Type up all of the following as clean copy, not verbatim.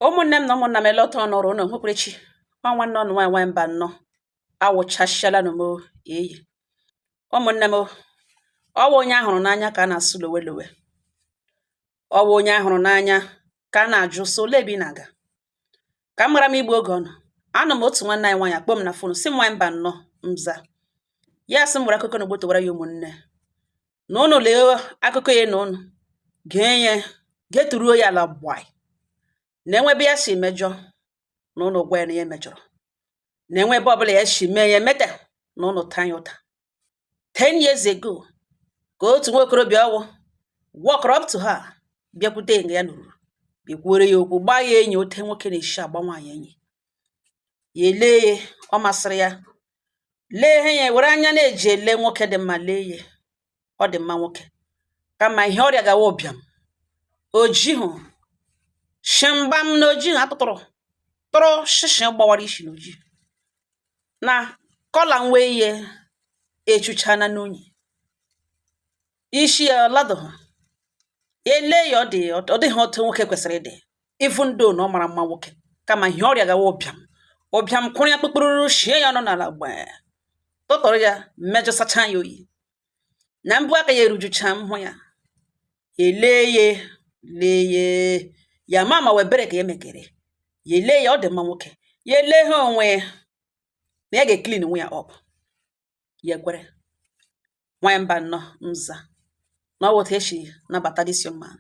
Ụmụnne m na ụmụnna m, ele ọtọ nọrọ ụnụ nwekwarechi nwa nwanne ọnụ nwaanyị nwaanyị mba nnọọ awụchasịala nụ m eyi. Ụmụnne m, ọwụ onye ahụrụ n'anya ka a na-asụ lowe lowe, ọwụ onye ahụrụ n'anya ka a na-ajụ so ole ebe ị na-aga. Ka m mara m igbu oge ọnụ anụ m, otu nwanne anyị nwaanyị akpọ m na phone, sị m, "Nwaanyị mba nnọọ." Mza ya, sị m were akụkọ na gbotowara ya. Ụmụnne na ụnụ, lee akụkọ ya na ụnụ gee ya, geturuo ya ala gbai na enwebe ya si mejọ na ụnụ gwa ya na ya mejọrọ, na enwe ebe ọbụla ya si mee ya emete na ụnụ taa ya ụta. 10 years ago ka otu nwa okorobịa ọwụ walk up to her, bịakwute nga ya nụrụ, bịakwuore ya okwu, gbaa ya enyi ote nwoke na-esi agba nwaanyị enyi ya. Elee ya, ọ masịrị ya, lee ihe ya were anya na-eji ele nwoke dị mma, lee ya, ọ dị mma nwoke, kama ihe ọrịa gawa ụbịam ojihụ shimgbam na ojihụ atụtụrụ tụrụ shishi gbawara isi na oji na kọla nwe ihe echuchana n'unyi isi ya ọladụghị. Ele ya, ọ dị, ọ dịghị otu nwoke kwesịrị ịdị, even though na ọ mara mma nwoke, kama ihe ọrịa gawa ụbịam, ụbịam kwụrụ ya kpụkpụrụrụ shie ya ọnụ n'ala gbee, tụtụrụ ya, mmejọsacha ya oyi na mbụ aka ya erujucha m hụ ya. Elee ya, lee ya, ya ma ma webere ka ya mekere ya. Elee ya, ọ dị mma nwoke. Ya elee ha onwe ya na ya ga-eclean nwe ya up. Ya ekwere. Nwanyị mba nnọọ, nza na ọ bụ otu esi nabata this young man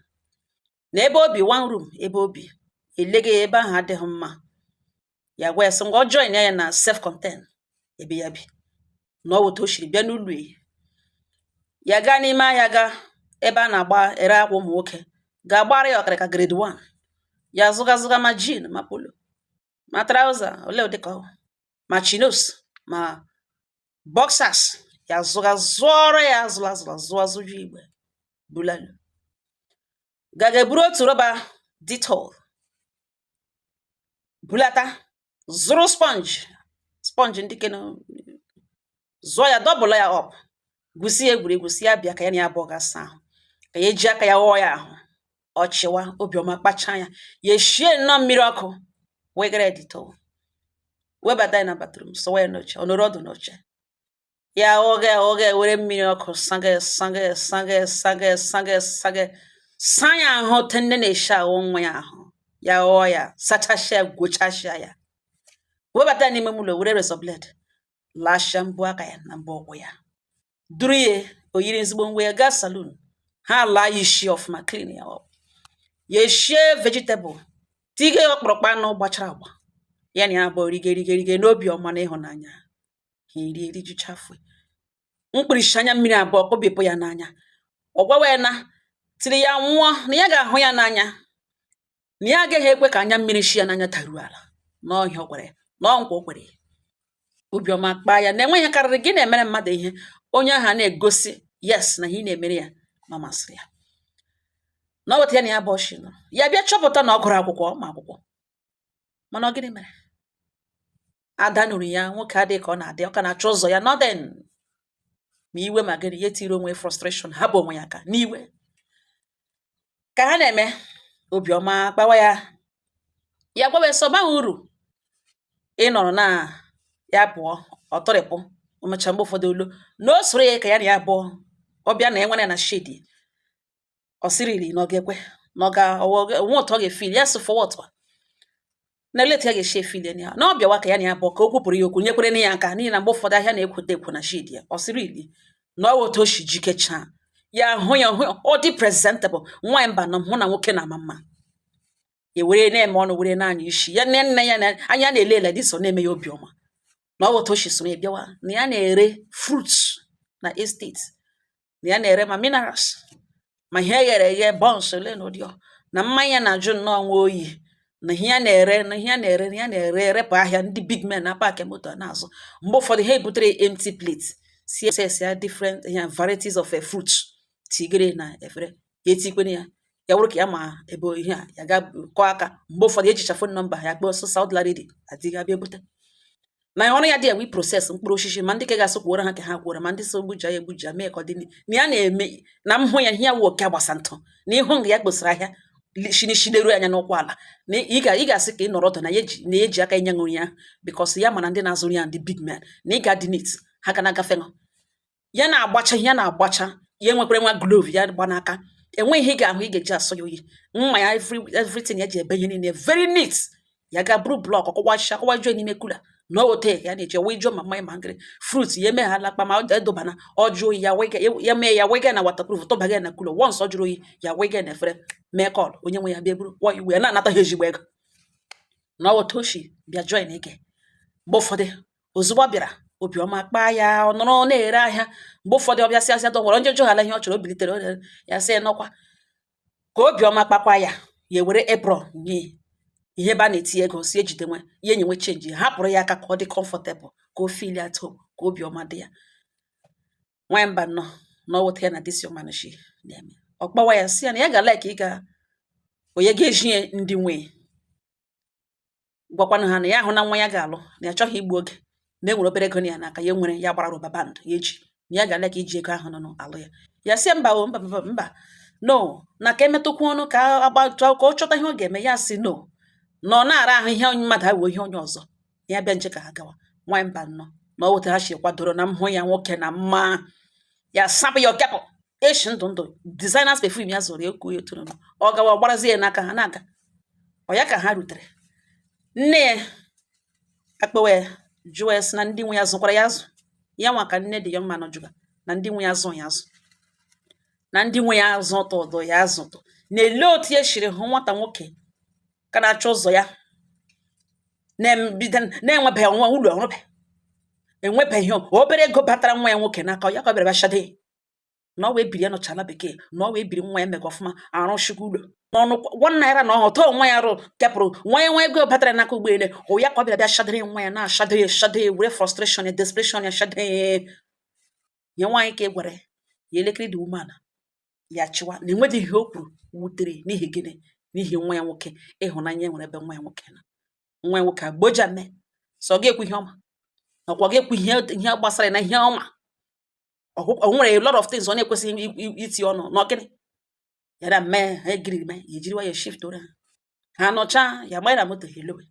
na ebe obi, one room ebe obi. Elega ya, ebe ahụ adịghị mma. Ya gwa ya sị ngwa, ọ join ya na self contain ebe ya bi, na ọ bụ otu o siri bịa n'ụlọ ya. Ya gaa n'ime ahịa, gaa ebe a na-agba ere akwa ụmụ nwoke, ga-agbara ya ọkara ka grade 1. Ya zụga zụga ma jean, ma polo, ma trouser, ole ụdị ka ọ ma chinos, ma boxers. Ya zụga zụọrọ ya, zụla zụla zụọ zụju igbe bulalu, gaga eburu otu rọba Dettol bulata, zụrụ sponge, sponge ndị kenu, zụọ ya, double ya up, gwusi ya egwuregwu, si ya bịa ka ya na ya abụọ ga-asa ahụ, ka ya eji aka ya ghọọ ya ahụ. Ọchịwa obiọma kpacha ya, ya eshie nnọọ mmiri ọkụ, wegara Dettol, webata ya na bathroom, sọwa ya n'oche, ọ nọrọ ọdụ n'oche. Ya oge oge were mmiri ọkụ saga saga saga saga saga saga saa ya ahụ ote nne na-eshi ahụ nwa ya ahụ. Ya ghọọ ya, sachasịa, gwochasịa ya, webata ya n'ime ụlọ, were razor blade lashịa mbụ aka ya na mbụ ụkwụ ya, duru ya, o yiri ezigbo ngwa ya, gaa salon, ha laa ya isi ọfụma, clean ya up. Ya eshie vegetable, tige ya ọkpụrụkpụ anụ gbachara agba, ya na ya abụọ rige rige rige n'obi ọma na ịhụnanya. Ha eri erijucha afọ, mkpirisi anya mmiri abụọ kpọbipụ ya n'anya. Ọ gwawa ya na tiri ya nwụọ na ya ga-ahụ ya n'anya, na ya agaghị ekwe ka anya mmiri shi ya n'anya taruo ala n'ọhịa. O kwere ya na ọ nkwa o kwere ya. Obiọma kpaa ya na enweghị karịrị gị na-emere mmadụ ihe, onye ahụ a na-egosi yes na ihe ị na-emere ya na ọ masịrị ya, na ọ weta ya na ya bụ ọchị nọ ya bịa chọpụta na ọ gụrụ akwụkwọ, ọ ma akwụkwọ. Mana ọ gịnị mere ada nụrụ ya nwoke adịghị ka ọ na-adị, ọ ka na-achọ ụzọ ya nothing, ma iwe ma gịnị, ya tiri onwe frustration, hapụ onwe ya aka n'iwe ka ha na-eme. Obiọma kpawa ya, ya gwawa sọ baghị uru ịnọrọ na ya pụọ, ọ tọrịpụ. O mechaa, mgbe ụfọdụ olu na o soro ya ka ya na ya abụọ ọ bịa na enwere na shed. Ọ sịrịrị na ọ ga-ekwe na ọ ga onwe otu ọ ga-efeel ya sị for what, na eleti ya ga-esi efeel ya na ọ bịawa ka ya na ya abụọ, ka o kwupụrụ ya okwu, nyekwere na ya aka, n'ihi na mgbe ụfọdụ ahịa na-ekwote ekwo na shed ya. Ọ sịrị ili na ọ otu o si jikechaa ya, hụ ya, hụ ọ dị presentable. Nwaanyị mba nọ hụ na nwoke na-ama mma, e were na-eme ọnụ, were na-anya isi ya nne nne ya na anya na-ele ele dị so na-eme ya obiọma na ọ otu o si soro ya bịawa, na ya na-ere fruits na estate, na ya na-ere ma minerals, ma ihe eghere eghe, buns, ole na ụdị na mmanya na-ajụ nnọọ nwa oyi, na ihe ya na-ere, na ihe ya na-ere, na ya na-ere erepụ ahịa. Ndị big men na park moto na-azụ, mgbe ụfọdụ ha ebutere empty plate, si ss ya different ihe, varieties of fruits, tigere na efere ya, etikwene ya, ya wụrụ ka ya ma ebe ihe a ya ga kọọ aka. Mgbe ụfọdụ ejicha phone number ya kpọọ sọ Saudi ready adịghị abịa ebute na ọrụ ya dị ewe process mkpụrụ osisi, ma ndị ka ga-asụ kwuoro ha ka ha kwuoro, ma ndị so gbuja ya egbuja mee ka ọ dị na ya na-eme na m hụ ya ihe ya wụ oke agbasa ntụ na ihu nga ya kposara ahịa. Shinishi leruo anya n'ụkwụ ala na ị ga-asị ka ị nọrọ ọdụ na ya eji na eji aka enye nri ya, because ya mana ndị na-azụ nri ya, ndị big men, na ị ga-adị neat, ha ga na-agafe nọ. Ya na-agbacha, ya na-agbacha, ya enwekwara nwa glove ya gba n'aka. Enweghị ihe ị ga-ahụ ị ga-eji asọ ya oyi. Mma ya, everything ya ji ebe ihe niile very neat. Ya ga buru block kọwacha, kọwajuo n'ime cooler na ote ya na-eji wee jụọ ma mmanya ma ngịrị fruit ya emeghala akpa ma edobana ọ jụọ oyi, ya wega ya mee ya wega na waterproof, tụbaga ya na cooler. Once ọ jụrụ oyi, ya wega na efere, mee call onye nwe ya bịa buru kwụọ iwe ya, na-anata ha ezigbo ego. Na ọ otu o si bịa join ike. Mgbe ụfọdụ, ozugbo ọ bịara, obiọma kpaa ya, ọ nọrọ na-ere ahịa. Mgbe ụfọdụ, ọ bịa sị asị nwere onye jụghala ihe ọ chọrọ, o bilitere o rere ya, sị nọkwa ka obiọma kpakwa ya. Ya ewere apron nye ihe ebe a na-etinye ego, si ejide nwe ya, enyi nwe change, hapụrụ ya aka ka ọ dị comfortable, ka o feel at home, ka obiọma dị ya. Nwanyị mba nnọọ na ọ weta ya na this young man shi na-eme. Ọ kpọwa ya, sị ya na ya ga like ịga onye ga-eji ya ndị nwe, gwakwanụ ha na ya ahụ na nwa ya ga-alụ, na ya chọghị igbu oge, na e nwere obere ego na ya n'aka ya nwere, ya gbara rubber band ya eji, na ya ga like iji ego ahụ nọ alụ ya. Ya sị mba o, mba, mba, mba, no, na ka emetụkwa ọnụ ka agba ka ọ chọta ihe ọ ga-eme. Ya sị no, na ọ na-ara ahụ ihe onye mmadụ awụ ihe onye ọzọ ya bịa nche ka ha gawa. Nwanyị mba nnọọ na ọ wetara ha si kwadoro na mhụ ya nwoke na mma ya sapụ ya okepụ eshi ndụ ndụ designers perfume ya zụrụ ekwu ya otu ọ gawa gbarazie ya n'aka. Ha na-aga, ọ ya ka ha rutere, nne ya akpọwa ya, jụọ ya, sị na ndị nwe ya zụkwara ya azụ ya nwa ka nne dị young man jụga na ndị nwe ya azụ ya azụ, na ndị nwe ya azụ ụtọ ụdọ ya azụ ụtọ na-ele otu e shiri hụ nwata nwoke ka na-achọ ụzọ ya na-ebido na-enwebeghị nwa ụlọ ọrụbe, enwebeghị obere ego batara nwa ya nwoke n'aka ya ka ọ bịara bịa shade na ọ wee biri ya nọchala bekee, na ọ wee biri nwa ya mega ọfụma, arụshikwa ụlọ n'ọnụ ₦1 na ọhụ tọọ nwa ya rụ kepụrụ nwa ya nwa ego batara n'aka ụgbọelu hụ ya ka ọ bịara bịa shadere nwa ya, na-ashado ya, shado ya, were frustration ya, desperation ya, shado ya nye nwaanyị ka e gwara ya elekere dị umeala ya chịwa na enwedịghị ihe o kwuru wutere. N'ihi gịnị? N'ihi nwa ya nwoke, ịhụnanya e nwere ebe nwa ya nwoke nọ. Nwa ya nwoke agboja mme sọ ọ ga-ekwu ihe ọma, ọkwa ọ ga-ekwu ihe ihe gbasara ya na ihe ọma o nwere a lot of things ọ na-ekwesịghị iti ọnụ na ọgịnị ya na mee ha egiri mee ya ejiri nwayọ shift ụra ha nọcha ya gbanye na moto ha elowe.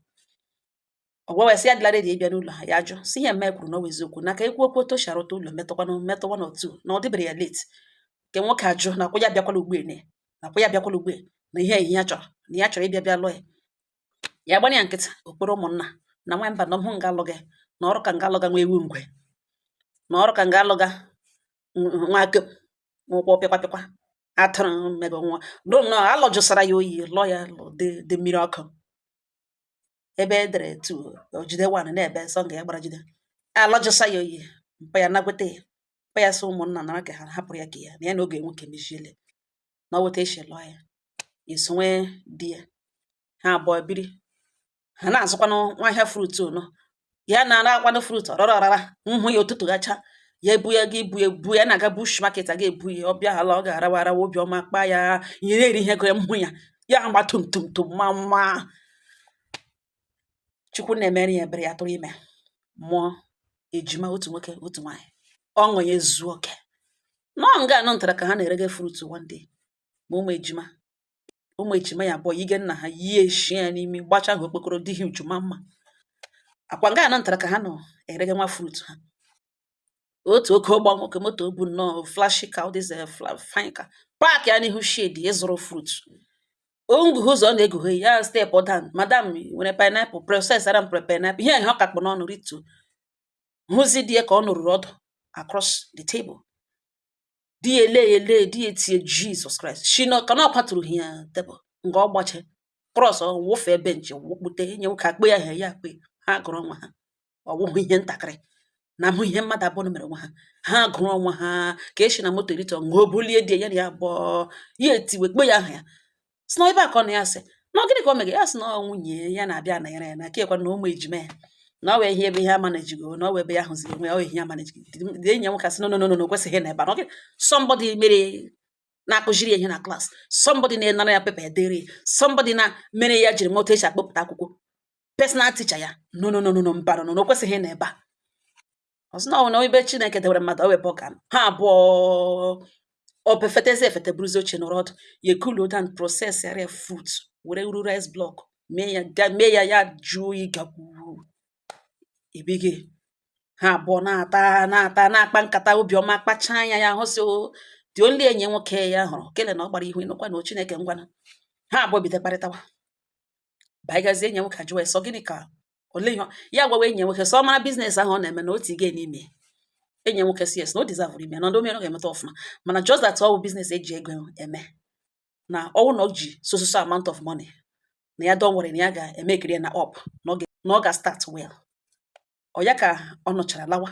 Ọ gwa ya sị ya dịla ready ịbịa n'ụlọ ha. Ya jụ, sị ihe mme kwuru na ọ bụ eziokwu, na ka ekwu okwu otu o si arụta ụlọ, metụkwanụ metụwa n'otu na ọ dịbere ya late. Nke nwoke ajụ na akwụ ya bịakwala ugbu ene, na akwụ ya bịakwala ugbu na ihe ihe ya chọrọ, na ya chọrọ ịbịa bịa lụọ ya. Ya gbara ya nkịtị okporo ụmụnna na nwa mba na ọhụ nga alụghị na ọrụ ka nga alụga nwa ewu ngwe na ọrụ ka nga alụga nwa aka ụkwụ pịkwa pịkwa atụrụ mego nwa do nnọọ alọjụsara ya oyi lụọ ya lụ dị dị mmiri ọkụ ebe e dere tu o jide one na-ebe sọ nga ya gbara jide alọjụsa ya oyi. Mpa ya nagwete ya, mpa ya sị ụmụnna nara ka ha hapụrụ ya ka ya na ya na oge nwoke mejiele na ọ weta esi lụọ ya, esonwe di ya, ha abụọ biri, ha na-azụkwanụ nwa ahịa fruit nọ ya na-ara akwanụ fruit ọrọrọ ọrara nhụ ya ụtụtụ gacha ya ebu ya ga ibu ebu ya na-aga bush market, aga ebu ya ọbịa ala ọ ga-arawa arawa obiọma kpa ya ihe na-eri ihe ego ya mhụ ya ya agba tum tum tum ma mma. Chukwu na-emere ya ebere, ya tụrụ ime, mụọ ejima, otu nwoke otu nwaanyị. Ọṅụ ya ezuo oke nọọ nga anọ ntara ka ha na-erege fruit one day, ma ụmụ ejima ya abụọ yige nna ha yie shie ya n'imi gbacha ha okpokoro dị ha uju ma mma akwa nga anọ ntara ka ha nọ erege nwa fruit ha. Otu oke ụgbọ nwoke moto bu nnọọ flashy car, this fine car, park ya n'ihu shed ịzụrụ fruit. Ngughe ụzọ ọ na-egughe ya, step down, "Madam, nwere pineapple? Process ara m pineapple." Ihe ihe ọ ka kpụ n'ọnụ rituo, hụzi di ya ka ọ nọruru ọdụ across the table. Di ya ele ya ele, di ya etie, "Jesus Christ!" Shi na ka na ọ kwaturu ya tebụl nga ọ gbache cross, ọ wụfee bench, wụkpute nye nwoke akpụ ya ya akpụ. Ha gụrụ onwe ha, ọ wụghị ihe ntakịrị na ahụ ihe mmadụ abụọ mere onwe ha. Ha gụrụ onwe ha ka esi na moto rito ṅụọ bulie di ya na ya abụọ ya etiwe kpe ya aha ya si na ebe a ka ọ na ya sị na ọ gịnị ka o mere ya, sị na ọ nwunye ya na-abịa na ya na ka ekwa na ụmụ ejima ya na ọ wee ihe ebe ihe ama na-ejigo na ọ wee ebe ya hụziri onwe ya, ọ ihe ama na-ejigo. Dị enyi ya nwoke asị no, no, no, no, kwesịghị na ebe a na ọ gịnị somebody mere na-akụziri ya ihe na class, somebody na-enara ya paper edere, somebody na mere ya jiri moto esi akpọpụta akwụkwọ, personal teacher ya. No, no, no, no, no, mba, no, no, kwesịghị na ebe a. Ọ sị na ọ na ebe Chineke dewere mmadụ, ọ wepụ ka ha abụọ. Ọ befetezi efete, buruzi oche nọrọ ọdụ, ya cool down, process ya fruit, were uru rice block mee ya, ga mee ya, ya jụọ oyi, gakwuru ebige. Ha abụọ na-ata, na-ata, na-akpa nkata obiọma, kpacha anya ya hụ sị o the only enyi nwoke ya hụrụ kele na ọ gbara ihu ịnụkwa na o Chineke ngwanụ. Ha abụọ bido kparịtawa banygazie. Enyi nwoke ajụwa ya sọ gịnị ka ole ihe ya gwawa enyi nwoke sọ ọ mara business ahụ ọ na-eme na otu ige n'ime. Enyi nwoke si yes, na o deserve ime na ndị omere ọ ga-emeta ọfụma, mana just that ọ bụ business eji ego eme, na ọwụ na ọ ji so so so amount of money na ya don worry, na ya ga-emekiri ya na up, na ọ ga start well. Ọ ya ka ọ nọchara lawa,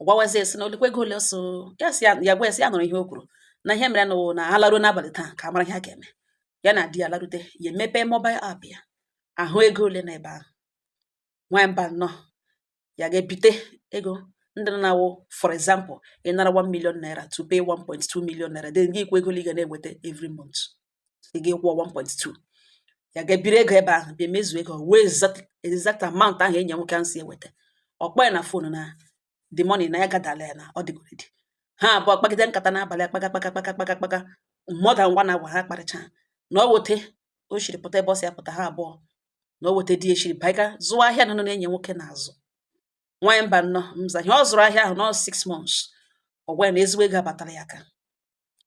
ọ gwawazie sị na olekwa ego ole ọsọ ya si ya. Ya gwa ya sị ya nụrụ ihe o kwuru na ihe mere na na ha laruo n'abalị taa ka a mara ihe a ga-eme. Ya na di ya larute, ya emepe mobile app ya, ahụ ego ole na ebe ahụ. Nwanyị mba nnọọ, ya ga-ebite ego ndị nọ na-awụ, for example, ị nara 1 million naira to pay 1.2 million naira, then gị kwụ ego ole ị ga na-eweta every month, ị ga-ekwụ 1.2. Ya ga-ebiri ego ebe ahụ, bịa mezuo ego wee exact exact amount ahụ enyi ya nwoke ahụ si eweta. Ọ kpọọ ya na phone na the money na ya gadala ya, na ọ dịgo ready. Ha abụọ kpagide nkata n'abalị, akpaga kpaga kpaga kpaga kpaga more than one hour. Ha kparịcha na ọ wote o shiri pụta ebe ọ si apụta. Ha abụọ na o wote di ya shiri baiga zụọ ahịa nọ na enyi nwoke na-azụ. Nwanyị mba nnọọ, mza ihe ọ zụrụ ahịa ahụ nọ 6 months, ọ gwa ya na ezigbo ego abatara ya aka.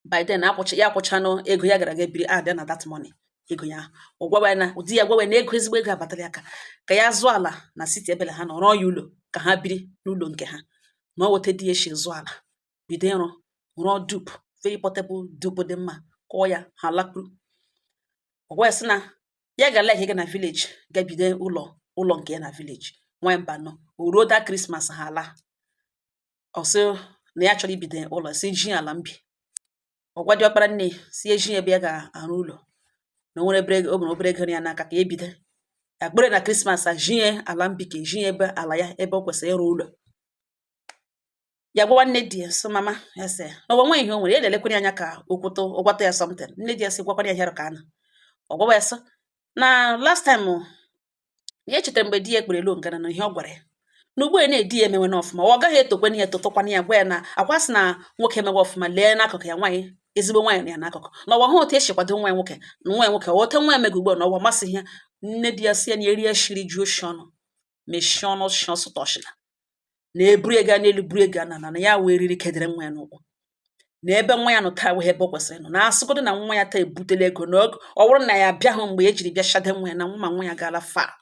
By then akwụcha ya, akwụchanụ ego ya gara ga ebiri add na that money ego ya. Ọ gwawa ya na di ya gwawa ya na ego, ezigbo ego abatara ya aka, ka ya zụọ ala na city ebele ha nọ, rụọ ya ụlọ ka ha biri n'ụlọ nke ha. Na ọ wote di ya shi zụọ ala, bido ịrụ, rụọ dup, very portable dup dị mma, kụọ ya, ha lakpuru. Ọ gwa ya sị na ya ga like ịga na village, ga bido ụlọ, ụlọ nke ya na village. Nwanyị mba nọ, o ruo that Christmas, ha ala, ọ sị na ya chọrọ ibido ụlọ, si ji ala mbi. Ọ gwa diọkpara nne si eji ebe ya ga-arụ ụlọ, na o nwere obere ego, o nwere obere ego ya n'aka ka ebido ya kpere na Christmas a, jinye ala mbi, ka ejinye ebe ala ya ebe o kwesịrị ịrụ ụlọ. Ya gwa nwanne di ya sị mama ya sị na ụwa nwe ihe o nwere ya na-elekwere anya ka o kwụtụ, ọ gwata ya something. Nne di ya sị gwakwana ya here ka ana ọ gwawa ya sị na last time ya echetara mgbe di ya ekpere elu ngana na ihe ọ gwara ya na ugbu a na-edi ya emewe n'ọfụma, ọ gaghị etokwana ya etotokwana ya. Gwa ya na akwa sị na nwoke emewe ọfụma, lee n'akụkụ ya nwaanyị, ezigbo nwaanyị ya n'akụkụ, na ọwa hụ otu esi kwado nwa ya nwoke na nwa ya nwoke ote nwa ya mega ugbu a na ọwa masịghị ya. Nne di ya sị ya na eri ya shiri ju oshi ọnụ, mechie ọnụ shi ọsụ tọshila, na eburu ego n'elu, buru ego na na ya wee riri kedere nwa ya n'ụkwụ, na ebe nwa ya nọ taa wee ebe o kwesịrị ịnọ, na asịgodo na nwa ya taa ebutela ego, na ọ bụrụ na ya abịaghị mgbe e jiri bịa shade nwa ya, na mma nwa ya gaala fa,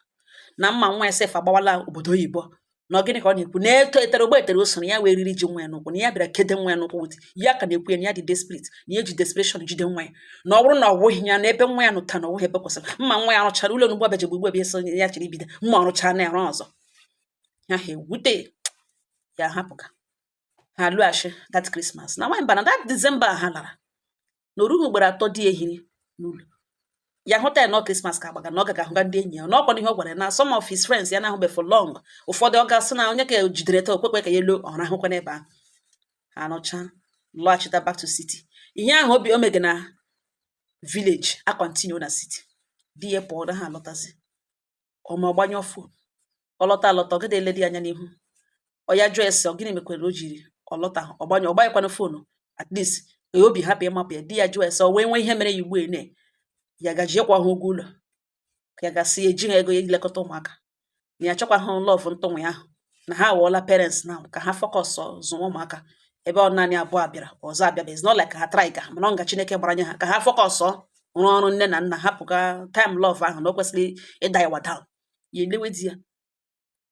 na mma nwa ya sef agbawala obodo oyibo. Na ọ gịnị ka ọ na-ekwu na-eto etere ogbe etere o soro ya wee riri ji nwa ya n'ụkwụ, na ya bịara kede nwa ya n'ụkwụ with ya ka na-ekwu ya na ya dị desperate, na ya ji desperation jide nwa ya, na ọ bụrụ na ọ wụghị ya, na ebe nwa ya nọ taa na ọ wụghị ebe kwesịrị. Mma nwa ya rụchara ụlọ n'ugbo abaji ugbu ebe so ya chịrị ibido, mma ọ rụchara na ya arụ ọzọ ya ha ewute ya hapụga ha lụghachi that Christmas. Na nwaanyị mbana, that December ha lara na orughị ugboro atọ di ehiri n'ụlọ ya hụta ya nọ Christmas ka agbaga na ọ gaga ahụga ndị enyi ya, na ọkwa ihe ọ gwara ya na some of his friends ya na-ahụbe for long. Ụfọdụ ọ gasị na onye ka jidere taa okwekwe ka ya elu ọ rahụkwa n'ebe ahụ. Ha nọcha lọghachita back to city. Ihe ahụ obi o mege na village a continue na city. Di ya pụọ na ha alọtazi, ọma ọgbanyụọ phone, ọ lọta alọta, ọ gịdị ele di anya n'ihu. Ọ ya jụọ ese ọ gịnị mekwere o jiri ọ lọta, ọgbanyụ, ọ gbanyekwana phone, at least ka obi hapụ ịmapụ ya. Di ya jụọ ese ọ wee nwee ihe mere ya ugbu a ne ya gaji ịkwa ha ụgwọ ụlọ, ka ya gasị eji ha ego ya ilekọta ụmụaka, na ya achọkwa ha love ntụnwe ahụ, na ha aghọọla parents now, ka ha focus zụọ ụmụaka ebe ọ naanị abụọ bịara ọzọ abịa. It's not like ha try ka mana ọ nga Chineke gbara nye ha, ka ha focus rụọ ọrụ nne na nna, hapụga time love ahụ, na o kwesịrị ịda yawa down. Ya elewe di ya,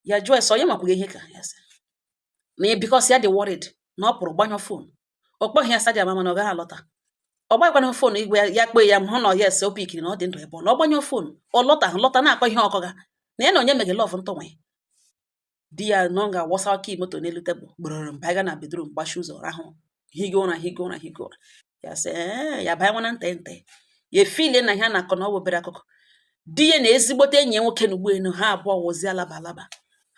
ya jụọ ese onye makwughị ihe ka ya sị na ya because ya dị worried na ọ pụrụ gbanyụọ phone, ọ kpọghị ya sadi ama, mana ọ gaghị alọta. Ọ gbanyekwana phone igwe ya, ya kpee ya hụ na yes, o pikiri na ọ dị ndụ ebe ọ na ọ gbanyụọ phone, ọ lọta lọta na-akọ ihe ọkọga na ya na onye mege love ntụnwe. Di ya nọ ga-awọsa key moto n'elu tebụl gbọrọrọ, banye na bedroom, gbachi ụzọ, rahụ, higo ụra, higo ụra, higo ụra. Ya sị ee, ya banye nwa na ntị ntị ya efilie na ihe a na-akọ na ọ bụ obere akụkọ. Di ya na ezigbote enyi ya nwoke na ugboelu ha abụọ wụzi alaba alaba,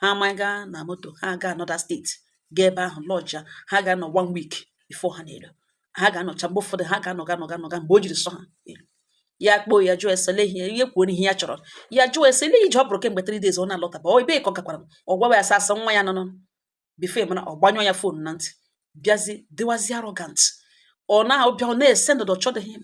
ha amaga na moto, ha aga another state, gaa ebe ahụ lọja. Ha ga-anọ one week before ha na-elo, ha ga-anọcha. Mgbe ụfọdụ ha ga-anọga anọga anọga mgbe o jiri sọ ha elu. Ya kpoo ya, jụọ ese lee ihe ihe kwuo ihe ya chọrọ. Ya jụọ ese lee ije ọ pụrụ kemgbe 3 days ọ na-alọtaba, ọ ebe ka ọ gakwara. Ọ gwawa ya sasị nwa ya nọ before mana ọ gbanyụọ ya phone na ntị, bịazi dịwazi arrogant. Ọ na-abịa, ọ na-ese ndụdụ, chọdịghị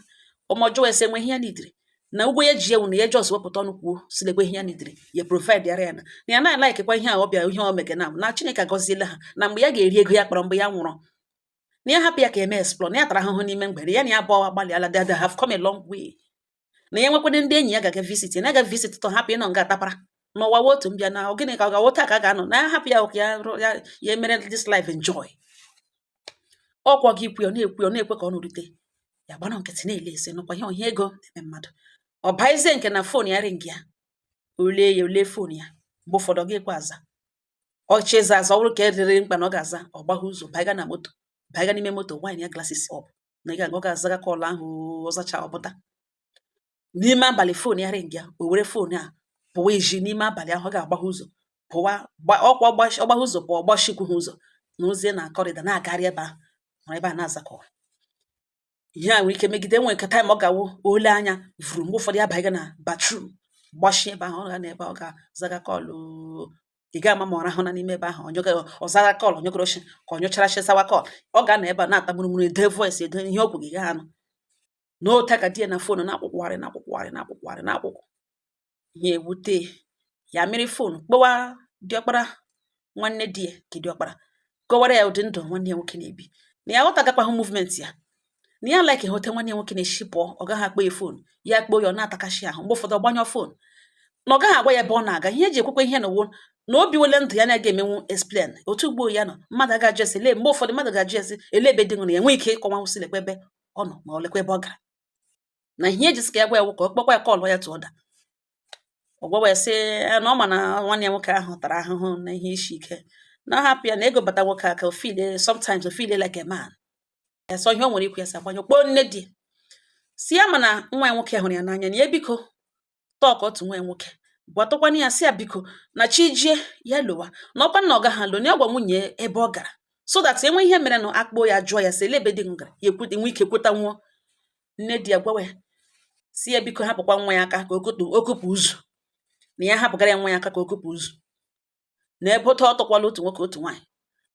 ọmọjọọ ese nwe ihe ya nidiri na ụgwọ ya ji ewu na ya just wepụta ọnụ kwuo si lekwe ihe ya nidiri, ya provide yara ya na ya na-alaikekwa ihe a. Ọ bịa, ihe o mege na Chineke agọziela ha, na mgbe ya ga-eri ego ya kpọrọ, mgbe ya nwụrụ, na ya hapụ ya ka eme explore, na ya tara ahụhụ n'ime mgbede ya, na ya abụọ agbalịala, they have come a long way, na ya nwekwana ndị enyi ya ga-aga visit, ya na-aga visit tọ, hapụ ịnọ nga atapara n'ụwa otu mbịa na gịnị ka ọ ga-awụ taa ka a ga-anọ na ya, hapụ ya ka ya ya ya emere this life enjoy. Ọkwa gị ikwu ya, ọ na-ekwu ya, ọ na-ekwe ka ọ nụrute ya, gbara nkịtị na-ele ese nụkwa ihe ihe ego na-eme mmadụ. Ọ baezie nke na phone ya ring, ya olee ya olee phone ya. Mgbe ụfọdụ ọ ga-ekwe aza, ọchị ịza aza, ọ bụrụ ka erere mkpa na ọ ga-aza, ọ gbagha ụzọ baiga na moto, baiga n'ime moto, wine ya glasses up na ị ga ọ ga-azaga call ahụ. Ọzacha, ọpụta n'ime abalị, phone ya ring ya, o were phone a pụwa ezi n'ime abalị ahụ. Ọ ga-agbagha ụzọ pụwa, ọkwa ọgbagha ụzọ pụọ, ọgbachikwu ha ụzọ na ozie na corridor na-agagharị ebe ahụ, nọrọ ebe a na-aza call. Ihe a nwere ike megide nwere nke time ọ ga-awụ ole anya vuru. Mgbe ụfọdụ ya baiga na bathroom, gbachie ebe ahụ, ọ ga na ebe ọ ga-azaga call. Ị ga-ama ma ọ rahụ na n'ime ebe ahụ, ọ zaga call, onyogoro shi ka ọ nyụchara shi sawa call. Ọ ga-anọ ebe a na-ata mụrụmụrụ, ede voice, ede ihe okwu gị ga anụ n'ote ka di ya na phone na-akwụkwụgharị, na-akwụkwụgharị, na-akwụkwụgharị, na-akwụkwụ. Ihe ewute ya, mịrị phone kpọwa diọkpara nwanne di ya, nke diọkpara kọwara ya ụdị ndụ nwanne ya nwoke na-ebi, na ya aghọtagakwaghị movement ya, na ya like hote nwanne ya nwoke na-eshi pụọ, ọ gaghị akpọ ya phone, ya kpọọ ya ọ na-atakashi ahụ, mgbe ụfọdụ ọ gbanyụọ phone, na ọ gaghị agwa ya ebe ọ na-aga. Ihe eji ekwekwa ihe na owo na obi wele ndụ ya na-aga emenwu explain otu ugbo ya nọ, mmadụ aga ajụ ese lee. Mgbe ụfọdụ mmadụ ga-ajụ ese ele ebe dị nwere ya, nwee ike ịkọwanwụsị lekwa ebe ọ nọ ma ọ lekwa ebe ọ gara. Na ihe eji sị ka ya gwa ya wụ ka ọ kpọkwa ya call ya tụ ọda, ọ gwawa ya sị na ọ ma na nwanne ya nwoke ahụ tara ahụhụ na ihe isi ike, na ọ hapụ ya na ego bata nwoke aka, o feel sometimes, o feel like a man. Ya sọ ihe o nwere ikwu, ya sị agbanyụ, kpọọ nne di si ya mana nwa ya nwoke hụrụ ya n'anya, na ya biko tọọ ka otu nwa ya nwoke gwatụkwana ya, si ya biko na chi jie ya lowa, na ọkwa na ọ gaghị alụ, na ya gwa nwunye ebe ọ gara, so that enwe ihe mere na akpọ ya jụọ ya sị ele ebe di m gara, ya ekwu enwe ike kweta nwụọ. Nne di ya gwawa ya si ya biko hapụkwa nwa ya aka ka o kupụ ụzọ, na ya hapụgara ya nwa ya aka ka o kupụ ụzọ, na ebe otu ọ tụkwala otu nwoke otu nwaanyị,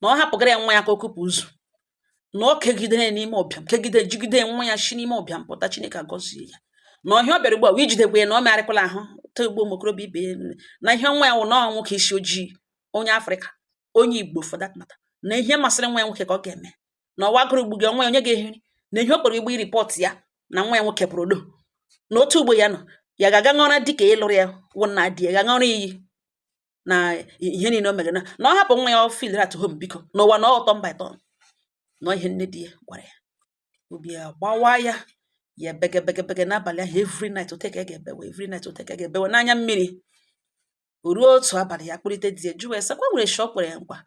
na ọ hapụgara ya nwa ya ka o kupụ ụzọ, na ọ kegidere ya n'ime ụbịam, kegide jigide nwa ya shi n'ime ụbịam pụta. Chineke agọzie ya na ọhịa ọ bịara ugbu a wee jidekwa ya, na ọ megharịkwala ahụ ta ugbo ụmụ okorobịa ibe ya, na ihe nwa ya wụ na ọ nwoke isi ojii, onye Afrịka, onye Igbo for that matter, na ihe masịrị nwa ya nwoke ka ọ ga-eme, na ọwa agụrụ gbu gị nwa ya onye ga-ehiri, na ihe o kpọrọ igbo report ya na nwa ya nwoke pụrụ odo na otu ugbo ya nọ, ya ga-aga ṅụọra dịka ịlụrụ ya wụ nna di ya ga-aṅụrụ iyi na ihe niile o mere, na ọ hapụ nwa ya, ọ feel at home, biko, n'ụwa na ọ turn by turn. Na ihe nne di ya gwara ya, obi ya gbawa ya, ya bege bege bege n'abalị ahụ. Every night ote ka ya ga-ebewe, every night ote ka ya ga-ebewe n'anya mmiri. O ruo otu abalị, ya kpụlite di ya jụọ ya sị kwa nwere shọ o kwere ya nkwa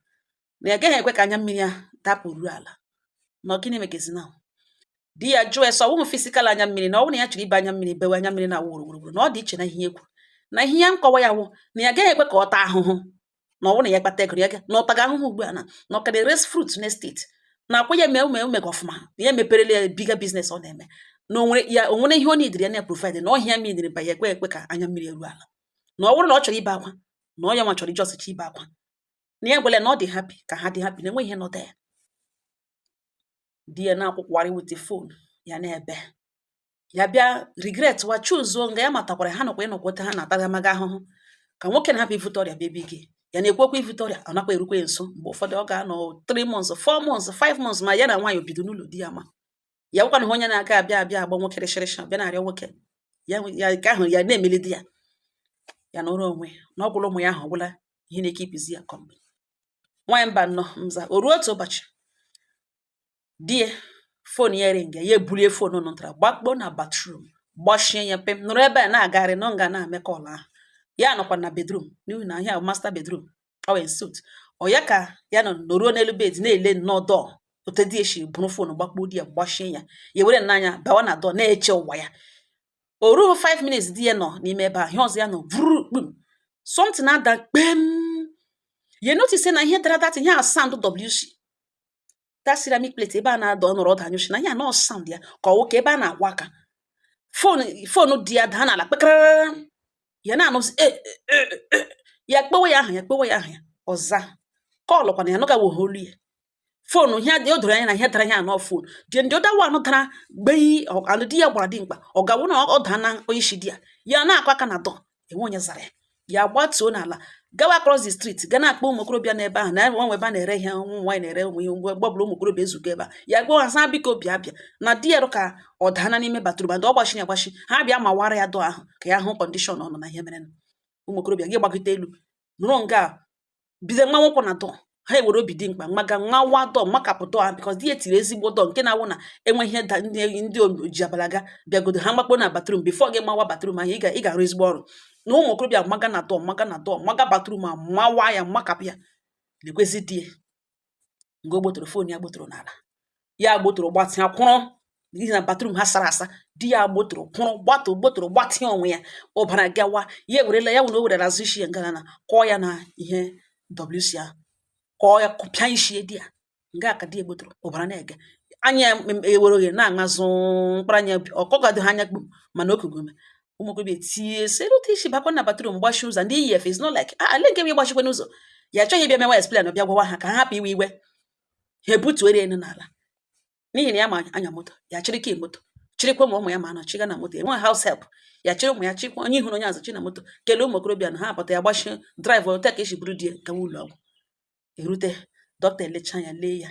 na ya gaghị ekwe ka anya mmiri ya dapụ ruo ala, na ọ gịnị megezi na di ya jụọ ya sị ọwụghị physical anya mmiri, na ọ bụrụ na ya chọrọ ibe anya mmiri bewe anya mmiri na-awụ wuruwuru, na ọ dị iche na ihe ekwu na ihe ya nkọwa ya wụ na ya agaghị ekwe ka ọ taa ahụhụ, na ọ bụrụ na ya kpata ego ya na ọ taga ahụhụ ugbu a, na ọ ka na-eresi fruit n'estate, na akwa ya mee ume umega ọfụma, na ya emeperela ya bigger business ọ na-eme, na onwere ya onwere ihe ọ nidiri ya na provide, na ọhịa mmiri ba ya ekwe ekwe ka anya mmiri eru ala, na ọ bụrụ na ọ chọrọ ibe akwa, na ọ ya nwa chọrọ iji ọsịcha ibe akwa, na ya gwara ya na ọ dị happy ka ha dị happy, na enweghị ihe nọ there. Di ya na-akwụkwọgharị with the phone ya na-ebe, ya bịa regret wa chuzuo nga ya matakwara ha nọkwa ịnọkwọta ha na-atagamaga ahụhụ ka nwoke na-hapụ ivute ọrịa bịa ebe ike ya na-ekwu okwu ivute ọrịa, ọ nakwa erukwa ya nso. Mgbe ụfọdụ ọ ga-anọ 3 months, 4 months, 5 months, ma ya na nwaanyị bido n'ụlọ di ya, ma ya gwakwa na onye na-aga abịa abịa agba nwoke rịshịrịshị bịa na-arịọ nwoke ya ya nke ahụ ya na-emeli di ya, ya nọrọ onwe na ọ gwụla ụmụ ya ahụ ọgwụla ihe na-eke ipizi ya company. Nwaanyị mba nnọọ nza. O ruo otu ụbọchị, di ya phone ya ring, ya ebulie phone nụtara, gbakpo na bathroom, gbachie ya pim, nọrọ ebe a na-agagharị nọ nga na-ame call ahụ. Ya nọkwa na bedroom n'ihi na ihe a master bedroom, ọ wee suite ọ ya ka ya nọ nọruo n'elu bed na-ele nnọọ dọọ ote di eshi bụrụ phone gbakpo di ya gbachie ya, ya were n'anya bawa na dọọ na-eche ụwa ya. O ruo 5 minutes, di ya nọ n'ime ebe a, ihe ọzọ ya nọ vuru kpum, something ada kpem. Ya notice na ihe dara that ihe a sound WC, that ceramic plate ebe a na-adọ nọrọ ọdụ anyụshi, na ihe a nọ sound ya ka ọ wụ ka ebe a na-agwa aka phone di ya daa n'ala kpekere. Ya na-anụzi e e e, ya kpewe ya aha ya, kpewe ya aha ya, ọza call kwana ya nụgawo olu ya. Phone ihe dị o doro anya na ihe dara ihe anọ phone the other one dara gbei and di ya gbara dimkpa. Ọ ga-awụ na ọ daa na onye isi di ya, ya na-akụ aka na door, enwe onye zara ya. Ya gbatuo n'ala, gawa across the street, ga na-akpọ ụmụ okorobịa n'ebe ahụ na enwe ebe a na-ere ihe, ụmụ nwaanyị na-ere ụmụ ihe ngwa gbọbụrụ. Ụmụ okorobịa ezukọ ebe a, ya gwa ha sị biko bịa, bịa na di ya ka ọ daana n'ime bathroom and ọ gbachiri agbachi. Ha bịa mawara ya door ahụ ka ya hụ condition ọ nọ na ihe mere. Ụmụ okorobịa gị gbagote elu nụrụ nga bido nwa nwoke na door. Ha ewere obi dị mkpa maga nwawa door, makapụ door ahụ, because di ya tiri ezigbo door nke na-awụ na enwe ihe ndị ji abalaga bịagodo ha makpo na bathroom. Before gị mawa bathroom ahụ, ị ga-arụ ezigbo ọrụ na ụmụ okorobịa maga na door, maga na door, maga bathroom a, mawa ya, makapụ ya. Lekwezi di ya nga o gbotoro phone ya, gbotoro n'ala, ya gbotoro gbatịa kwụrụ, n'ihi na bathroom ha sara asa. Di ya gbotoro kwụrụ, gbatụ gbotoro, gbatịa onwe ya, ọbara gawa. Ya ewerela ya wụ na o werela azụ isi ya ngana na kọọ ya na ihe WC ahụ, kọọ ya, pịa isi di ya nga ka di ya gbotoro, ọbara na-ege anya ya ewere oghe na-aṅazụ mkpụrụ anya, ọkọgado ha anya kpum. Mana okugo ume, ụmụ okorobịa etinye sị otu isi bakwa na bathroom gbachi ụzọ. Ndị yi efe is not like ah, ale nke bụ ịgbachikwa n'ụzọ. Ya achọghị ịbịa mewa explain, bịa gwawa ha ka ha hapụ iwe iwe, ha ebutuere enu n'ala, n'ihi na ya ma anya moto ya, chịrị key moto, chịrịkwa ụmụ ụmụ ya ma anọ chiga na moto. Enwe house help, ya chịrị ụmụ ya, chịkwa onye ihu na onye azụ chi na moto, kelee ụmụ okorobịa na ha apụta, ya gbachie drive otu ka esi buru di ya gawa ụlọ ọgwụ. Erute, dọkịta elecha ya, lee ya,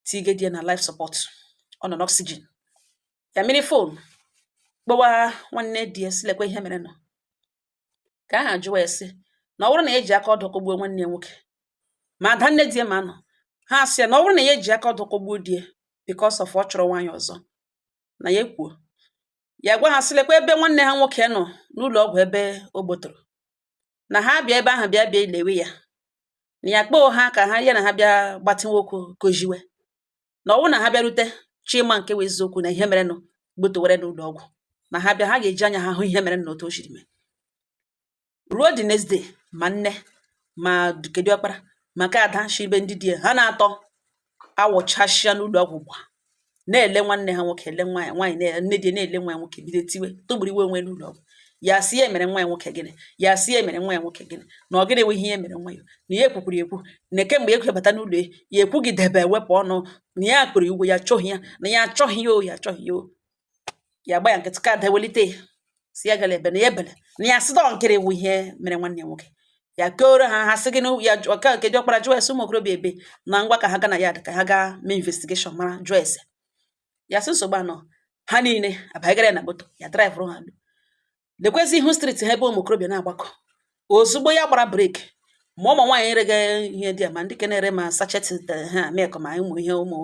tige di ya na life support, ọ nọ n'oxygen. Ya mmiri phone kpọwa nwanne di ya, sị lekwa ihe mere nọ ka aha jụwa ya, sị na ọ bụrụ na ya eji aka ọdụ kọgbuo nwanne ya nwoke, ma ada nne di ya ma nọ ha, sị ya na ọ bụrụ na ya eji aka ọdụ kọgbuo di ya because of ọ chọrọ nwaanyị ọzọ, na ya ekwuo. Ya gwa ha sị lekwa ebe nwanne ha nwoke nọ n'ụlọ ọgwụ, ebe o gbotoro, na ha bịa ebe ahụ, bịa bịa ilewe ya, na ya kpọọ ha ka ha ya na ha bịa gbatịnwe okwu koziwe, na ọ bụrụ na ha bịarute chima nke wụ eziokwu na ihe merenụ gbotowere n'ụlọ ọgwụ, na ha bịa, ha ga-eji anya ha hụ ihe mere na otu o siri mee. Ruo the next day, ma nne ma kedu ọkpara maka ada shibe ndị di ya, ha na-atọ awụchashịa n'ụlọ ọgwụ gba na-ele nwanne ha nwoke, ele nwa ya nwaanyị, nne di ya na-ele nwa ya nwoke, bido tiwe tụgburu iwe onwe n'ụlọ ọgwụ. Ya sị ya mere nwa ya nwoke gịnị? Ya sị ya mere nwa ya nwoke gịnị? Na ọ gịnị wụ ihe ya mere nwa ya? Na ya ekwukwuru ekwu na kemgbe ego bata n'ụlọ ya, ya ekwugidebe ewepụ ọnụ na ya kpụrụ igwe, ya achọghị ya, na ya achọghị ya o, ya achọghị ya o. Ya gba ya nkịtị ka ada welite ya, si ya gala ebe na ya ebele, na ya sị dọ nkịrị wụ ihe mere nwanne ya nwoke. Ya koro ha, ha sị gị na ya jụọ ka nke diọkpara jụọ ese ụmụ okorobịa ebe na ngwa ka ha ga na ya ka ha gaa mee investigation mara jụọ ese. Ya sị nsogbu anọ, ha niile abanyegara ya na moto ya, drive ha lekwezi ihu street ha ebe ụmụ okorobịa na-agbakọ. Ozugbo ya gbara brake, ma ụmụ nwaanyị erega ihe dị a, ma ndị ka na-ere ma sachet ha milk, ma ụmụ ihe ụmụ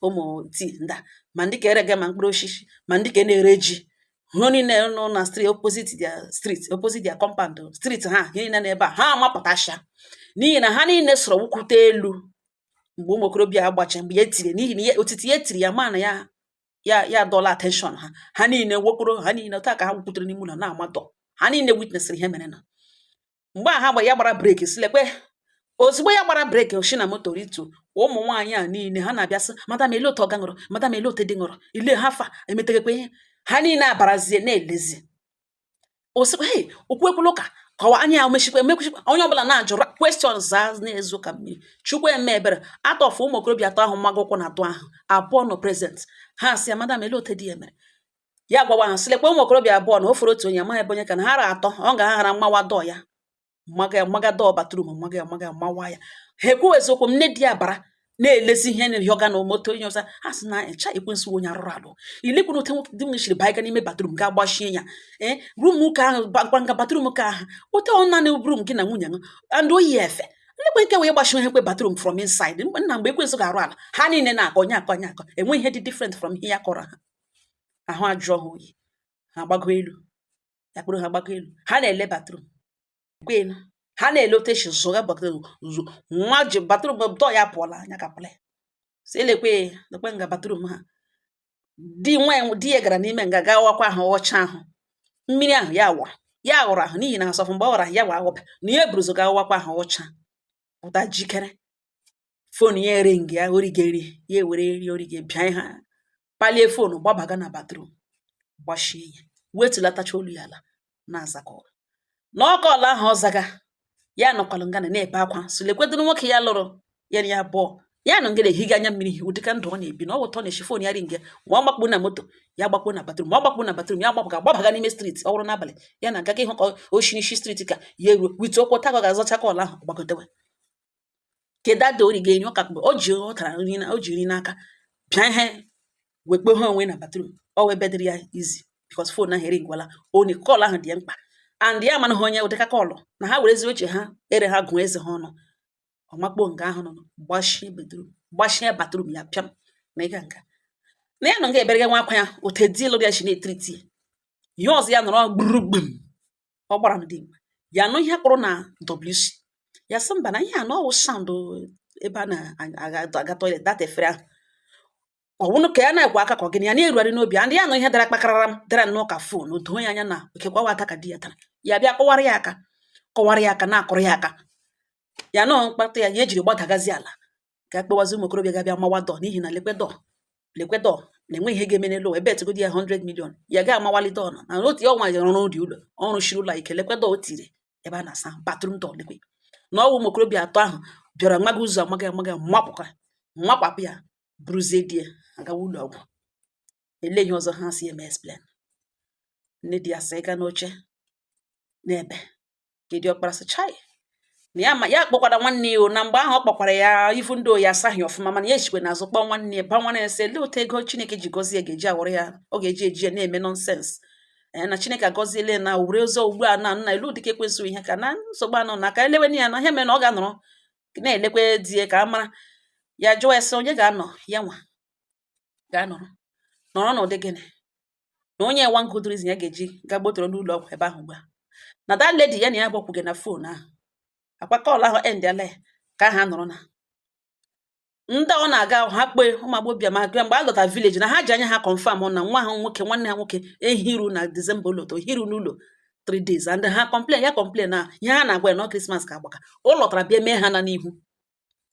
ụmụ tii nda, ma ndị ka erega ma mkpụrụ osisi, ma ndị ka na-ere ji, hụ niile nọ na street opposite their street, opposite their compound street ha, ihe niile n'ebe a, ha amapụtasha, n'ihi na ha niile sọrọ wukwute elu mgbe ụmụ okorobịa agbacha mgbe ya tiri, n'ihi na otiti ya tiri ya ma na ya ya ya dọla attention ha. Ha niile wokporo, ha niile taa ka ha wukwutere n'ime ụlọ na-amadọ. Ha niile witnessịrị ihe mere na mgbe a ha gba ya gbara brake, si lekwe. Ozugbo ya gbara brake oshi na moto rituo, ụmụ nwaanyị a niile ha na-abịa sị, "Madam, ele otu ọga ṅụrụ? Madam, ele otu di ṅụrụ? Ile ha fa emetegekwa ihe." Ha niile abarazie na-elezi osikwa, "Hey, okwu ekwula ụka kọwa anya ya mechikwa emekwuchikwa." Onye ọbụla na-ajụ questions zaa na-ezu ka mmiri. Chukwu eme ebere, atọfụ ụmụ okorobịa atọ ahụ mmaga ụkwụ na atọ ahụ abụọ nọ present. Ha sị ya, "Madam, ele otu di ya mere?" Ya gwawa ha sị lekwa ụmụ okorobịa abụọ na o foro otu onye, amaghị ebe onye ka na ha ra atọ ọ ga ha ghara mmawa dọọ ya, mmaga ya, mmaga dọọ bathroom, mmaga ya, mmaga ya, mmawa ya. Ha ekwu eziokwu, nne di ya bara na-elezi ihe na ọga na moto onye ọzọ. Ha sị na ịcha ekwensu onye arụrụ alụ ilekwu otu nwoke di m siri banye n'ime bathroom ga gbachie ya ee room ka ahụ gwa nga bathroom ka ahụ otu ọ naanị room gị na nwunye gị and oyi efe nlekwe nke wee gbachi ihe kwe bathroom from inside nna mgbe ekwensu ga-arụ ala. Ha niile na-akọ onye akọ onye akọ, enwe ihe dị different from ihe ya kọrọ ha. Ahụ ajụọ ha oyi, ha gbago elu, ya kpụrụ ha gbago elu, ha na-ele bathroom kwenu, ha na-ele otu esi zụga bathroom nwa ji bathroom dọ ya pụọla anya ka pụla si elekwe lekwe nga bathroom ha. Di nwa ya di ya gara n'ime nga gaa wakwa ahụ ọcha ahụ mmiri ahụ ya wụrụ ya ghọrọ ahụ, n'ihi na asọfụ mgbe ọ ghọrọ ahụ ya wa aghọba na ihe buruzo ga wakwa ahụ ọcha pụta jikere. Phone ya ering ya orige nri, ya ewere nri orige bịa ha palie phone, gbabaga na bathroom, gbachie ya, wetulatacha olu ya ala na-aza call na ọ call ahụ ọ zaga. Ya nọkwalụ ngana na-ebe akwa so lekwedịrị nwoke ya lụrụ ya na ya abụọ. Ya nọ ngere ehiga anya mmiri, ụdịka ndụ ọ na-ebi na ọ ụtọ na-eshi phone ya ring, ma ọ gbakpu na moto ya, gbakpuo na bathroom, ma ọ gbakpuo na bathroom ya, gbapụ ga gbabaga n'ime street. Ọ bụrụ n'abalị, ya na agaga ịhụ ka o shi n'isi street ka ya eruo with ụkwụ taga, ọ ga-azọcha call ahụ, gbagotewe kedu ada ori ga-enye ụka. Mgbe o ji ụtara nri na o ji nri n'aka pịa ihe wekpe ha onwe na bathroom, ọ wee bedịrị ya easy because phone ahụ eringwala onye call ahụ dị ya mkpa and ya amanaghị onye ụdịka call na ha werezi oche ha ere ha gụọ eze ha ọnụ. Ọmakpo nga ahụ nọ gbashie bedroom, gbashie bathroom ya pịam na ịga nga na ya nọ nga eberega nwa akwa ya ote di lụrụ ya shi na-etriti ya. Ihe ọzọ ya nọrọ gburugbum, ọ gbara ndị mgbe ya nụ ihe kpụrụ na WC, ya sị mba, na ihe a na ọwụ sound ebe a na-aga toilet, that efere ahụ ọ wụnụ ka ya na-ekwe aka ka ọ gịnị ya na-erugharị n'obi. And ya nụ ihe dara kpakarara m dara nnọọ ka phone o doo ya anya na okekwa wa aka ka di ya dara. Ya bịa kọwara ya aka, kọwara ya aka, na-akụrụ ya aka, ya nọọ mkpata ya, ya ejiri gbadagazi ala ka akpọwazi ụmụ okorobịa ga-abịa mawa door, n'ihi na lekwe door, lekwe door na enwe ihe ga-eme n'elu ụwa ebe etigodi ya 100 million ya ga-amawali door na otu ọnwa ya rụrụ dị ụlọ ọrụ shiri ụlọ ike. Lekwe door o tiri ebe a na-asa bathroom door, lekwe na ọwụ ụmụ okorobịa atọ ahụ bịara maga ụzọ amaga amaga mapụka mapapụ ya, buruzie di ya agawa ụlọ ọgwụ. Ele ihe ọzọ ha si eme explain. Nne di ya sị ga n'oche n'ebe ka ọkpara sị chai na ya ma ya kpọkwara nwanne ya o na mgbe ahụ ọ kpọkwara ya ifu ndị oyi asaghị ọfụma, mana ya echikwe n'azụ kpọọ nwanne ya ba nwanne ya sị lee otu ego Chineke ji gọzie ga-eji awọrọ ya, ọ ga-eji eji ya na-eme nonsense ee, na Chineke agọziele na were ụzọ ugbu a na nna elu dịka ekwensụ ihe ka na nsogbu anọ na ka eleweni ya na ihe mere na ọ ga-anọrọ na-elekwe di ya ka a mara. Ya jụọ ya sị onye ga-anọ, ya nwa ga-anọrọ nọrọ n'ụdị gịnị na onye one good reason ya ga-eji ga gbotoro n'ụlọ ọgwụ ebe ahụ ugbu a, na that lady ya na ya gbakwuge na phone ahụ akwa call ahụ end ala ya ka aha nọrọ na ndị ọ na-aga ha kpe ụmụ agbọbịa ma mgbe a lọtara village na ha ji anya ha confirm na nwa ha nwoke, nwanne ha nwoke ehiru na December ụlọ hiru n'ụlọ 3 days and ha complain, ya complain na ihe ha na-agwa ya na Christmas ka agbaka ọ lọtara bịa mee ha na n'ihu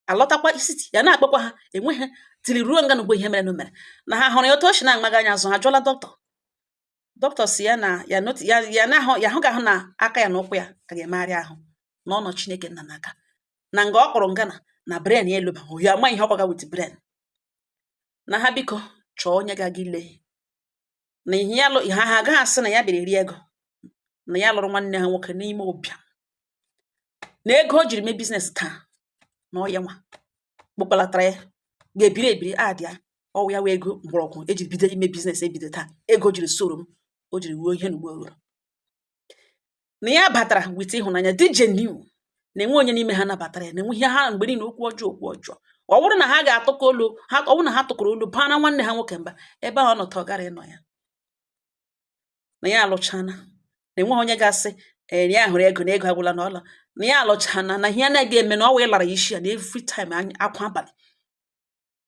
alọtakwa isiti ya na-akpọkwa ha enweghị tiri ruo nga n'ugbo. Ihe mere na mere na ha hụrụ ya otu o si na-amaga anya azụ. Ha jụọla dọkịta, dọkịta si ya na ya noti ya ya na-ahụ ya hụ ga-ahụ na aka ya na ụkwụ ya ka ga-emegharị ahụ na ọ nọ Chineke nna n'aka na nga ọ kpọrọ ngana na brain ya elobaghị ya ama ihe ọkwaga with brain na ha biko chọọ onye ga-aga ile na ihe ya ha ha agaghị asị na ya bịara eri ego na ya lụrụ nwanne ha nwoke n'ime ụbịam na ego o jiri mee business taa na ọ ya nwa kpokọlatara ya ga-ebiri ebiri adị ya ọwụ ya wee ego mgbọrọgwụ ejiri bido ime business ebido taa, ego jiri soro m o jiri wuo ihe n'ugbo ghọrọ na ya batara with ịhụnanya dị genuine na-enwe onye n'ime ha nabatara ya na-enwe ihe ha mgbe niile okwu ọjọọ, okwu ọjọọ. Ọ bụrụ na ha ga-atụkọ olu ha, ọ bụrụ na ha tụkọrọ olu baa na nwanne ha nwoke mba ebe ahụ ọ nọ taa, ọ gara ịnọ ya na ya alụchana na enweghị onye ga-asị ee ya hụrụ ego na ego agwụla na ọla na ya alụchana na ihe anaghị eme na ọ wee lara ya isi ya na every time akwa abalị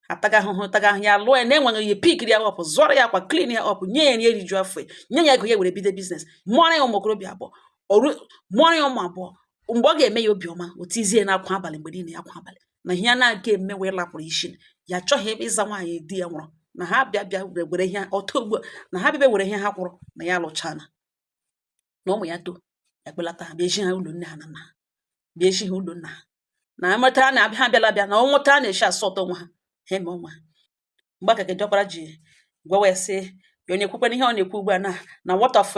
ataga ahụhụ taga ahụhụ. Ya lụọ ya na-enweghị ihe pickiri ya up, zụọrọ ya akwa, clean ya up, nye ya nri eriju afọ ya, nye ya ego ya were bido business, mụọrọ ya ụmụ okorobịa abụọ ọrụ, mụọrọ ya ụmụ abụọ. Mgbe ọ ga-eme ya obiọma o tizie na akwa abalị mgbe niile akwa abalị na ihe a na-aga eme wee lapụrụ isi ya achọghị ịza nwaanyị di ya nwụrụ na ha bịa bịa were ihe ọtọ ugbu a na ha bịa were ihe ha kwụrụ na ya alụchana na ụmụ ya too ya kpelata ha bịa eji ha ụlọ nne ha na nna ha, bịa eji ha ụlọ nna ha na amata na ha abịala bịa na ọnwụta a na-eshi asọ ụtọ onwe ha ha eme onwe ha. Mgbe aka diọkpara ji gwawa ya sị ya onye ekwukwana ihe ọ na-ekwu ugbu a na what of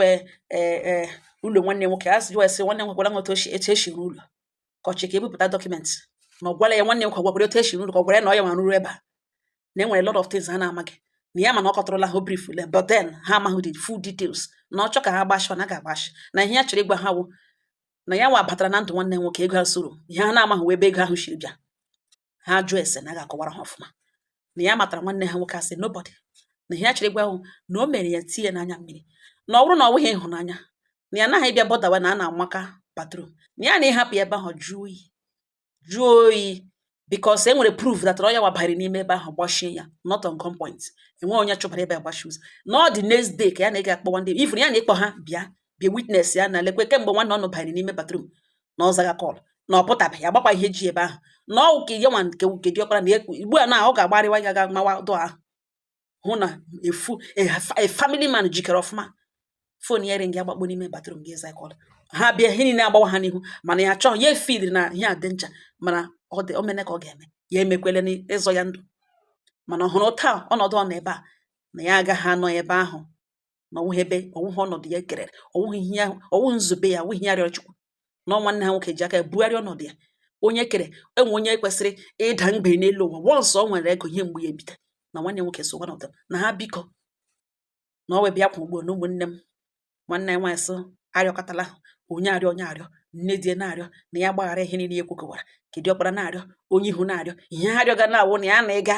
ụlọ nwanne nwoke a sị jụwa ya sị nwanne nwoke gwara otu etu esi rụ ụlọ ka ọ chị ka ebupụta document na ọ gwala ya nwanne nwoke gwakwara otu esi rụ ụlọ ka ọ gwara ya na ọ ya nwa rụrụ ebe a na e nwere lot of things ha na-amaghị na ya mana ọ kọtụrụla ha briefly, but then ha amaghị the full details na ọ chọ ka ha gbashi ọ na ga-agbashi na ihe ya chọrọ ịgwa ha wụ na ya nwa batara na ndụ nwanne nwoke ego ha soro ihe ha na-amaghị wee ebe ego ahụ shiri bịa. Ha jụọ ese na a ga-akọwara ha ọfụma na ya matara nwanne ha nwoke asị nobody na ihe ya chọrọ ịgwa hụ na o mere ya tinye n'anya mmiri na ọ bụrụ na ọ bụghị ịhụnanya na ya anaghị ịbịa bọdawa na a na-amaka bathroom na ya na ịhapụ ya ebe ahụ jụọ oyi jụọ oyi because e nwere proof that ọ ya wabara n'ime ebe ahụ gbachie ya, not on gunpoint, enweghị onye chụbara ebe agbachi ụzọ na ọ dị next day ka ya na ị ga-akpọwa ndị ifuru ya na ịkpọ ha bịa bịa witness ya na lekwe kemgbe nwanne ọnụ banyere n'ime bathroom na ọ zaga call na ọ pụtabeghị agbakwa ihe ji ebe ahụ na ọ ka ya nwa nke diọkpara na ekwu ugbu a na ọ ga-agbarịwa ya ga mawa dọ ahụ hụ na efu a family man jikere ọfụma. Phone ya ring, agbakpo n'ime bathroom gị za call, ha bịa ihe niile agbawa ha n'ihu mana ya achọghị ya efeeli na ihe a dị ncha mana ọ dị o mene ka ọ ga-eme. Ya emekwele n'ịzọ ya ndụ, mana ọ hụrụ taa ọnọdụ ọ nọ ebe a na ya agaghị anọ ebe ahụ, na ọwụghị ebe, ọwụghị ọnọdụ ya kerere, ọwụghị ihe ya, ọwụghị nzube ya, ọwụghị ihe ya rịọrọ Chukwu. Na nwanne ha nwoke ji aka ya bugharịa ọnọdụ ya. Onye kere enwe onye kwesịrị ịda mgbe n'elu ụwa once ọ nwere ego, ihe mgbu ya ebite na nwanne nwoke so one of them. Na ha biko, na ọ wee bịa kwa ugbo na ụmụnne m. Nwanne ya nwaanyị sị arịọkọtala onye arịọ, onye arịọ, nne di ya na-arịọ na ya gbaghara ihe niile ya ekwukọwara, kedu ọkpara na-arịọ, onye ihu na-arịọ, ihe ha arịọga na-awụ na ya na ịga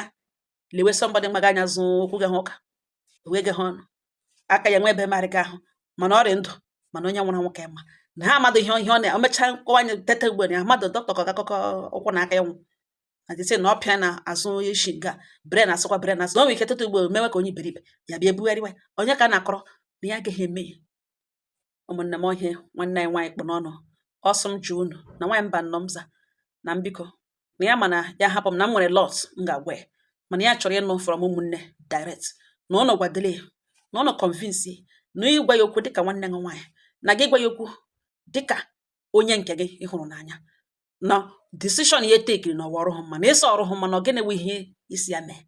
lewe somebody mmaga anya zụ okwu gị ha ụka wee gị ha ọnụ aka ya nwe ebe marịga ahụ, mana ọ dị ndụ, mana onye nwụrụ anwụ ka mma na ha amadụ ihe ọ na o mechaa nkọwa anya tete ugbo na amadụ dọkịta ka akụkọ ụkwụ na aka ya nwụ na dịsị na ọpịa na azụ eshi nga brain asịkwa brain asị na o nwere ike tete ugbo mewe ka onye iberibe ya bịa ebugharịwa onye ka a na-akọrọ na ya agaghị eme ya. Ụmụnne m, ọhịa nwanne anyị nwaanyị kpụ n'ọnụ ọsọ m jụ unu na nwaanyị mba nnọọ m za na mbiko na ya, mana ya hapụ m na m nwere lot m ga-agwa ya, mana ya chọrọ ịnụ from ụmụnne direct, na ụnụ gwadele ya, na ụnụ convince na ịgwa ya okwu dịka nwanne gị nwaanyị, na gị gwa ya okwu dịka onye nke gị ị hụrụ n'anya, na decision ya tekiri na ọwa ọrụ hụ mma, na ịsọ ọrụ hụ mma, na ọ gịnị wụ ihe isi ya mee,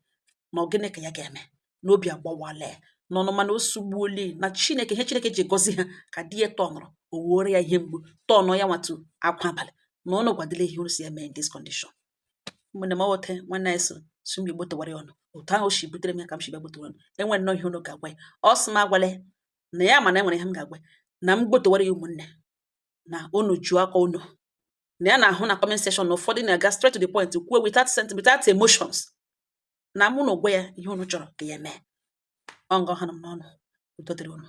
na ọ gịnị ka ya ga-eme, n'obi agbawala ya n'ọnụ, mana o sugbuole na Chineke, ihe Chineke ji gọzi ha ka di ya tọnụrụ o wuore ya ihe mgbu tọnụ ya nwatụ akwa abalị, na ụnụ gwadele ihe unu si ya mee in this condition. Ụmụnne m, ọwote nwanne anyị so si m gbotowara ya ọnụ otu ahụ o si butere m ya ka m si bịa gbotowara ọnụ. Enwere nnọọ ihe unu ga-agwa ya. Ọ sị m agwala ya na ya, mana enwere ihe m ga-agwa ya, na m gbotowara ya ụmụnne na unu juo aka unu na ya na-ahụ na comment section na ụfọdụ na-aga straight to the point, kwuo without sentiment, without emotions, na mụ na gwa ya ihe unu chọrọ ka ya mee. Ọ ngọ ha nọ m n'ọnụ. Udo dịrị unu.